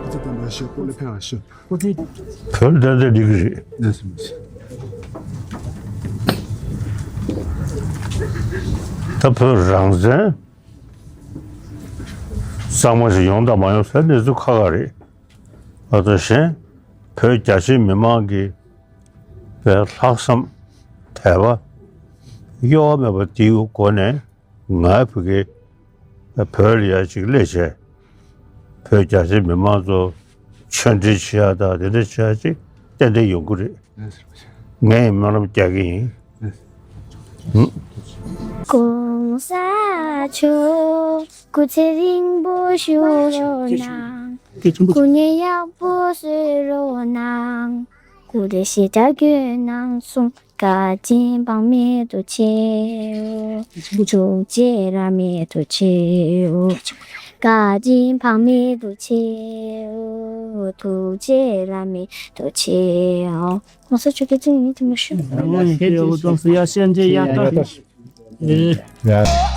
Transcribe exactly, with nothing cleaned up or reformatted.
ཙི་དང་འདྲ་ཞིག་སྐོར་ལ་ཕན་པ་ཞིག་བོད་ལ་ཏན་ཏན་འགྲིག་གི་རེད། ལགས་སོ། ད་བོད་རང་བཙན་གཙང་མ་ཞིག་ཡོང་དང་མ་ཡོང་ཟེར་གནས་ཚུལ་ཁག་ཁག་རེད། ཨ་ད་གཞན་བོད་རྒྱ་ཆེའི་མི་མང་གི་བའི་ལྷག་བསམ་དད་པ་གཡོ་བ་མེད་པ་དེའི་སྒོ་ནས། ང་བོད་ཀྱི་བོད་ལ་ཡ་ཅིག་སླེབས་བྱས། བོད་རྒྱ་ཆེ་མི་མང་ཚོ་ཆོས་འབྲེལ་བྱེད་ཡ་དང་དེ་འདྲ་བྱེད་ཡ་ཅིག་ཏན་ཏན་ཡོང་གི་རེད། ངས་སྨོན་ལམ་རྒྱག་གི་ཡིན། གོང་ས་མཆོག་སྐུ་ཚེ་རིང་པོ་བཞུགས་རོགས་གནང་། སྐུ་ངལ་ཡག་པོ་གསོ་རོགས་གནང་། སྐུ་ཚེ་ཞབས་པད་བསྐྱོད་གནང་སོང་། བཀའ་དྲིན་འཕངས་མེད་དུ་ཆེའོ། ཐུགས་རྗེ་ར་མེད་དུ་ཆེའོ། བཀའ་དྲིན་འཕངས་མེད་དུ་ཆེའོ། ཐུགས་རྗེ་ར་མེད་དུ་ཆེའོ། གོང་ས་མཆོག་གི་བརྩེ་ཉིན་དུ་མ་ཞུ། ཡ་ཤན་ཅེ་ཡ་ཏ།